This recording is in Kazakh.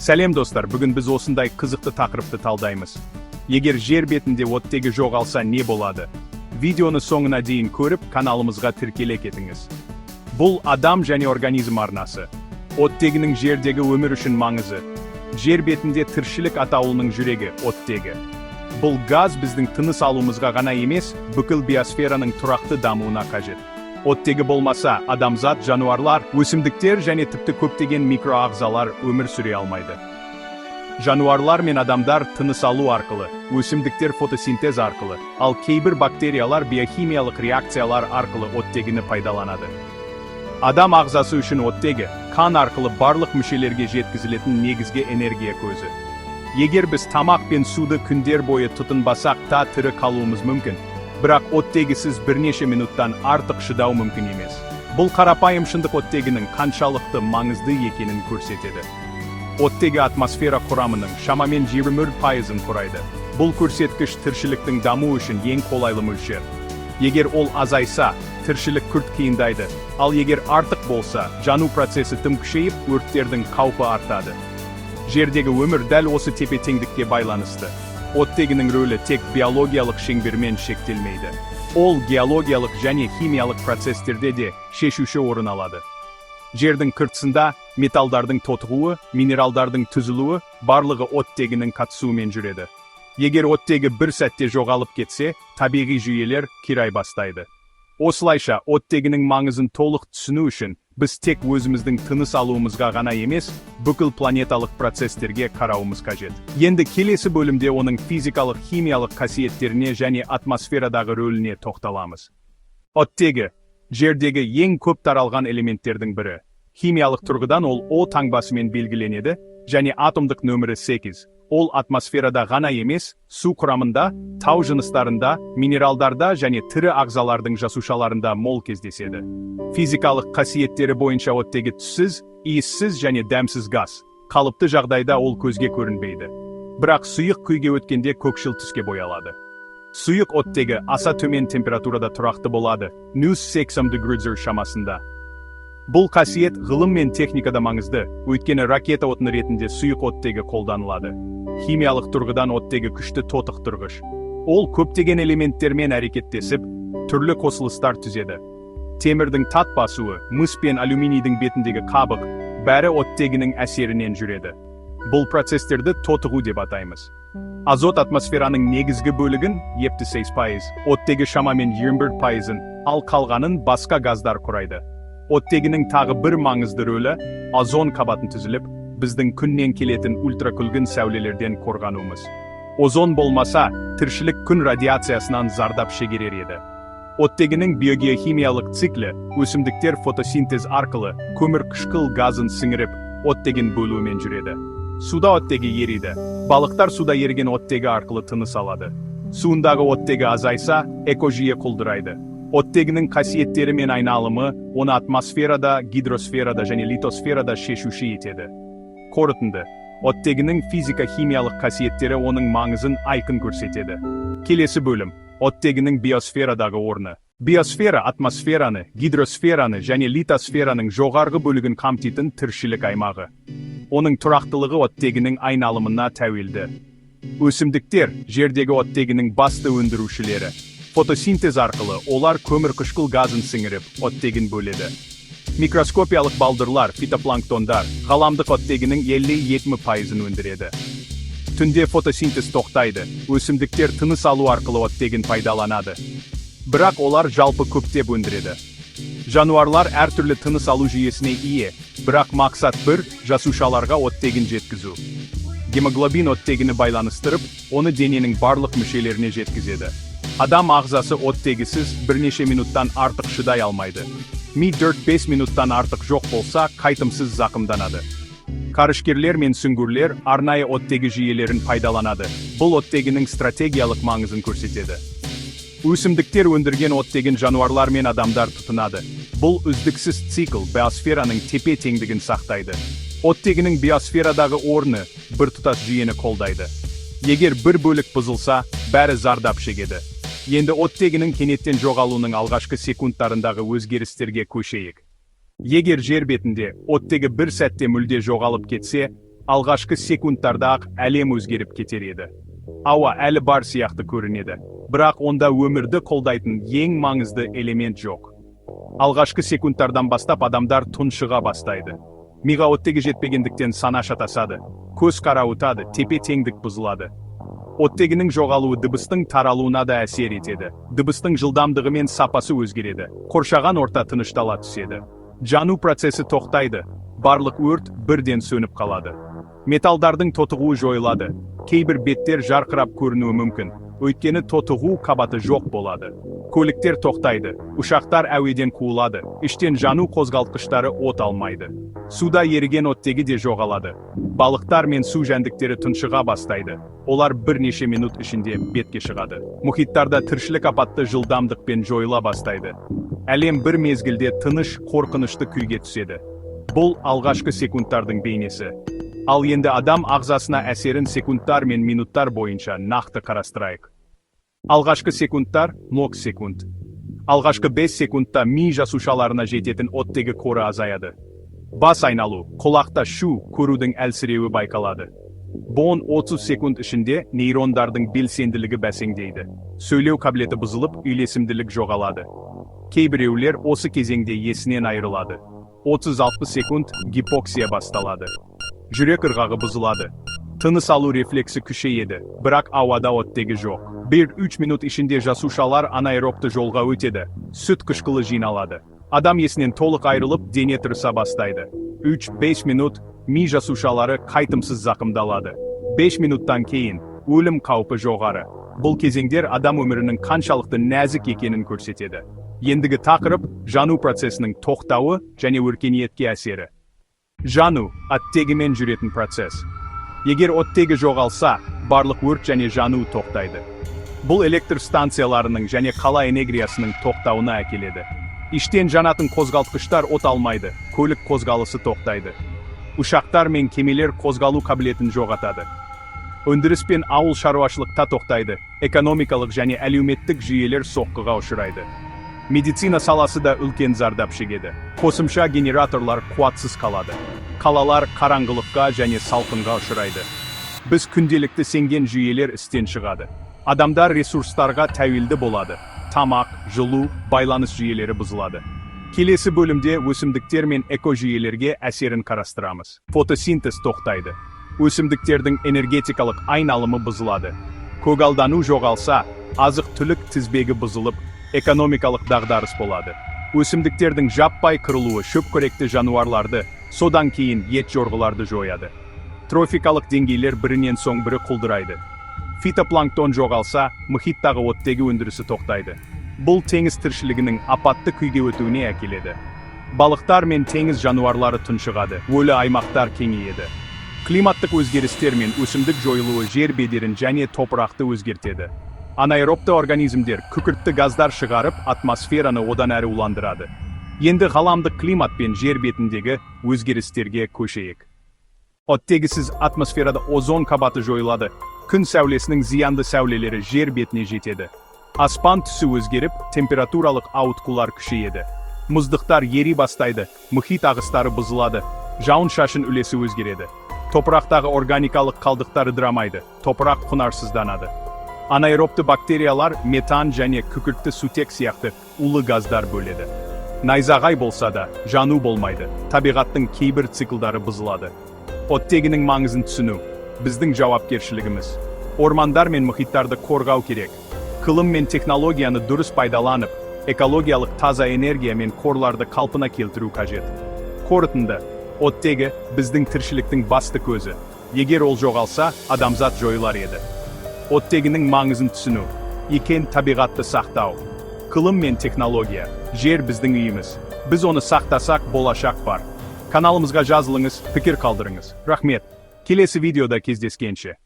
Сәлем, достар! Бүгін біз осындай қызықты тақырыпты талдаймыз. Егер жер бетінде оттегі жоғалса, не болады? Видеоны соңына дейін көріп, каналымызға тіркеле кетіңіз. Бұл «Адам және организм» арнасы. Оттегінің жердегі өмір үшін маңызы. Жер бетінде тіршілік атаулының жүрегі – оттегі. Бұл газ біздің тыныс алуымызға ғана емес, бүкіл биосфераның тұрақты дамуына қажет. Оттегі болмаса, адамзат, жануарлар, өсімдіктер және тіпті көптеген микроағзалар өмір сүре алмайды. Жануарлар мен адамдар тыныс алу арқылы, өсімдіктер фотосинтез арқылы, ал кейбір бактериялар биохимиялық реакциялар арқылы оттегіні пайдаланады. Адам ағзасы үшін оттегі қан арқылы барлық мүшелерге жеткізілетін негізгі энергия көзі. Егер біз тамақ пен суды күндер бойы тұтынбасақ та, тірі қалуымыз мүмкін. Бірақ оттегісіз бірнеше минуттан артық шыдау мүмкін емес. Бұл қарапайым шындық оттегінің қаншалықты маңызды екенін көрсетеді. Оттегі атмосфера құрамының шамамен 20%-ын құрайды. Бұл көрсеткіш тіршіліктің дамуы үшін ең қолайлы мөлшер. Егер ол азайса, тіршілік күрт қиындайды, ал егер артық болса, жану процесі тым күшейіп, өрттердің қаупі артады. Жердегі өмір дәл осы тепе-теңдікке байланысты. Оттегінің рөлі тек биологиялық шеңбермен шектелмейді. Ол геологиялық және химиялық процестерде де шешуші орын алады. Жердің қыртысында металдардың тотығуы, минералдардың түзілуі – барлығы оттегінің қатысуымен жүреді. Егер оттегі бір сәтте жоғалып кетсе, табиғи жүйелер қирай бастайды. Осылайша, оттегінің маңызын толық түсіну үшін біз тек өзіміздің тыныс алуымызға ғана емес, бүкіл планеталық процестерге қарауымыз қажет. Енді келесі бөлімде оның физикалық, химиялық қасиеттеріне және атмосферадағы рөліне тоқталамыз. Оттегі – жердегі ең көп таралған элементтердің бірі. Химиялық тұрғыдан ол О таңбасымен белгіленеді және атомдық нөмірі 8. Ол атмосферада ғана емес, су құрамында, тау жыныстарында, минералдарда және тірі ағзалардың жасушаларында мол кездеседі. Физикалық қасиеттері бойынша оттегі түссіз, иіссіз және дәмсіз газ. Қалыпты жағдайда ол көзге көрінбейді. Бірақ сұйық күйге өткенде көкшіл түске боялады. Сұйық оттегі аса төмен температурада тұрақты болады, 180 градус шамасында. Бұл қасиет ғылым мен техникада маңызды, өйткені ракета отыны ретінде сұйық оттегі қолданылады. Химиялық тұрғыдан оттегі күшті тотықтырғыш. Ол көптеген элементтермен әрекеттесіп, түрлі қосылыстар түзеді. Темірдің тат басуы, мыс пен алюминийдің бетіндегі қабық – бәрі оттегінің әсерінен жүреді. Бұл процестерді тотығу деп атаймыз. Азот атмосфераның негізгі бөлігін, 78%, оттегі шамамен 21%-ын, ал қалғанын басқа газдар құрайды. Оттегінің тағы бір маңызды рөлі – озон қабатын түзіліп, біздің күннен келетін ультракүлгін сәулелерден қорғануымыз. Озон болмаса, тіршілік күн радиациясынан зардап шегерер еді. Оттегінің биогеохимиялық циклі өсімдіктер фотосинтез арқылы көмірқышқыл газын сіңіріп, оттегін бөлуімен жүреді. Суда оттегі ериді. Балықтар суда еріген оттегі арқылы тыныс алады. Суындағы оттегі азайса, экожүйе құлдырайды. Оттегінің қасиеттері мен айналымы оны атмосферада, гидросферада және литосферада шешуші етеді. Қорытынды. Оттегінің физика-химиялық қасиеттері оның маңызын айқын көрсетеді. Келесі бөлім. Оттегінің биосферадағы орны. Биосфера атмосфераны, гидросфераны және литосфераның жоғарғы бөлігін қамтитын тіршілік аймағы. Оның тұрақтылығы оттегінің айналымына тәуелді. Өсімдіктер – жердегі оттегінің басты өндірушілері. Фотосинтез арқылы олар көмірқышқыл газын сіңіріп, оттегін бөледі. Микроскопиялық балдырлар, фитопланктондар, ғаламдық оттегінің 52%-ын өндіреді. Түнде фотосинтез тоқтайды, өсімдіктер тыныс алу арқылы оттегін пайдаланады. Бірақ олар жалпы көптеп өндіреді. Жануарлар әртүрлі тыныс алу жүйесіне ие, бірақ мақсат бір: жасушаларға оттегін жеткізу. Гемоглобин оттегіні байланыстырып, оны дененің барлық мүшелеріне жеткізеді. Адам ағзасы оттегісіз бірнеше минуттан артық шыдай алмайды. Ми 4-5 минуттан артық жоқ болса, қайтымсыз зақымданады. Қарышкерлер мен сүңгуірлер арнайы оттегі жүйелерін пайдаланады. Бұл оттегінің стратегиялық маңызын көрсетеді. Өсімдіктер өндірген оттегін жануарлар мен адамдар тұтынады. Бұл үздіксіз цикл биосфераның тепе-теңдігін сақтайды. Оттегінің биосферадағы орны біртұтас жүйені қолдайды. Егер бір бөлік бұзылса, бәрі зардап шегеді. Енді оттегінің кенеттен жоғалуының алғашқы секундтарындағы өзгерістерге көшейік. Егер жер бетінде оттегі бір сәтте мүлде жоғалып кетсе, Алғашқы секундтарда-ақ әлем өзгеріп кетер еді. Ауа әлі бар сияқты көрінеді, бірақ онда өмірді қолдайтын ең маңызды элемент жоқ. Алғашқы секундтардан бастап адамдар тұншыға бастайды. Миға оттегі жетпегендіктен сана шатасады, көз қарауытады, тепе-теңдік бұзылады. Оттегінің жоғалуы дыбыстың таралуына да әсер етеді. Дыбыстың жылдамдығы мен сапасы өзгереді. Қоршаған орта тыныштала түседі. Жану процесі тоқтайды. Барлық өрт бірден сөніп қалады. Металдардың тотығуы жойылады. Кейбір беттер жарқырап көрінуі мүмкін. Өйткені тотығу қабаты жоқ болады. Көліктер тоқтайды, ұшақтар әуеден қуылады, іштен жану қозғалтқыштары от алмайды. Суда еріген оттегі де жоғалады. Балықтар мен су жәндіктері тұншыға бастайды. Олар бірнеше минут ішінде бетке шығады. Мұхиттарда тіршілік апатты жылдамдықпен жойыла бастайды. Әлем бір мезгілде тыныш, қорқынышты күйге түседі. Бұл алғашқы секундтардың бейнесі. Ал енді адам ағзасына әсерін секундтар мен минуттар бойынша нақты қарастырайық. Алғашқы секундтар 0 секунд. Алғашқы 5 секундта ми жасушаларына жететін оттегі қоры азаяды. Бас айналу, құлақта шу, көрудің әлсіреуі байқалады. 10-30 секунд ішінде нейрондардың белсенділігі бәсеңдейді. Сөйлеу қабілеті бұзылып, үйлесімділік жоғалады. Кейбіреулер осы кезеңде есінен айырылады. 30-60 секунд гипоксия басталады. Жүрек ырғағы бұзылады. Тыныс алу рефлексі күшейеді, бірақ ауада оттегі жоқ. 1-3 минут ішінде жасушалар анаэробты жолға өтеді, сүт қышқылы жиналады. Адам есінен толық айырылып, дене тырыса бастайды. 3-5 минут ми жасушалары қайтымсыз зақымдалады. 5 минуттан кейін өлім қаупі жоғары. Бұл кезеңдер адам өмірінің қаншалықты нәзік екенін көрсетеді. Ендігі тақырып жану процесінің тоқтауы және өркениетке әсері. Жану оттегімен жүретін процесс. Егер оттегі жоғалса, барлық өрт және жану тоқтайды. Бұл электр станцияларының және қала энергиясының тоқтауына әкеледі. Іштен жанатын қозғалтқыштар от алмайды, көлік қозғалысы тоқтайды. Ұшақтар мен кемелер қозғалу қабілетін жоғалтады. Өндіріс пен ауыл шаруашылық та тоқтайды, экономикалық және әлеуметтік жүйелер соққыға ұшырайды. Медицина саласы да үлкен зардап шегеді. Қосымша генераторлар қуатсыз қалады. Қалалар қараңғылыққа және салқынға ұшырайды. Біз күнделікті сенген жүйелер істен шығады. Адамдар ресурстарға тәуелді болады. Тамақ, жылу, байланыс жүйелері бұзылады. Келесі бөлімде өсімдіктер мен экожүйелерге әсерін қарастырамыз. Фотосинтез тоқтайды. Өсімдіктердің энергетикалық айналымы бұзылады. Көгалдану жоғалса, азық-түлік тізбегі бұзылып, экономикалық дағдарыс болады. Өсімдіктердің жаппай қырылуы шөпқоректі жануарларды, содан кейін ет жорғыларды жояды. Трофикалық деңгейлер бірінен соң бірі құлдырайды. Фитопланктон жоғалса, мұхиттағы оттегі өндірісі тоқтайды. Бұл теңіз тіршілігінің апатты күйге өтуіне әкеледі. Балықтар мен теңіз жануарлары тұншығады, өлі аймақтар кеңейеді. Климаттық өзгерістер мен өсімдік жойылуы жер бедерін және топырақты өзгертеді. Анаэробты организмдер күкіртті газдар шығарып, атмосфераны одан әрі уландырады. Енді ғаламдық климат пен жер бетіндегі өзгерістерге көшейік. Оттегісіз атмосферада озон қабаты жойылады, күн сәулесінің зиянды сәулелері жер бетіне жетеді. Аспан түсі өзгеріп, температуралық ауытқулар күшейеді. Мұздықтар ери бастайды, мұхит ағыстары бұзылады, жауын-шашын үлесі өзгереді. Топырақтағы органикалық қалдықтар ыдырамайды, топырақ құнарсызданады. Анаэробты бактериялар метан және күкіртті сутек сияқты улы газдар бөледі. Найзағай болса да, жану болмайды, табиғаттың кейбір циклдары бұзылады. Оттегінің маңызын түсіну біздің жауапкершілігіміз. Ормандар мен мұхиттарды қорғау керек. Ғылым мен технологияны дұрыс пайдаланып, экологиялық таза энергия мен қорларды қалпына келтіру қажет. Қорытынды: оттегі біздің тіршіліктің басты көзі. Егер ол жоғалса, адамзат жойылар еді. Оттегінің маңызын түсіну, екен табиғатты сақтау. Ғылым мен технология, жер біздің үйіміз. Біз оны сақтасақ, болашақ бар. Каналымызға жазылыңыз, пікір қалдырыңыз. Рахмет. Келесі видеода кездескенше.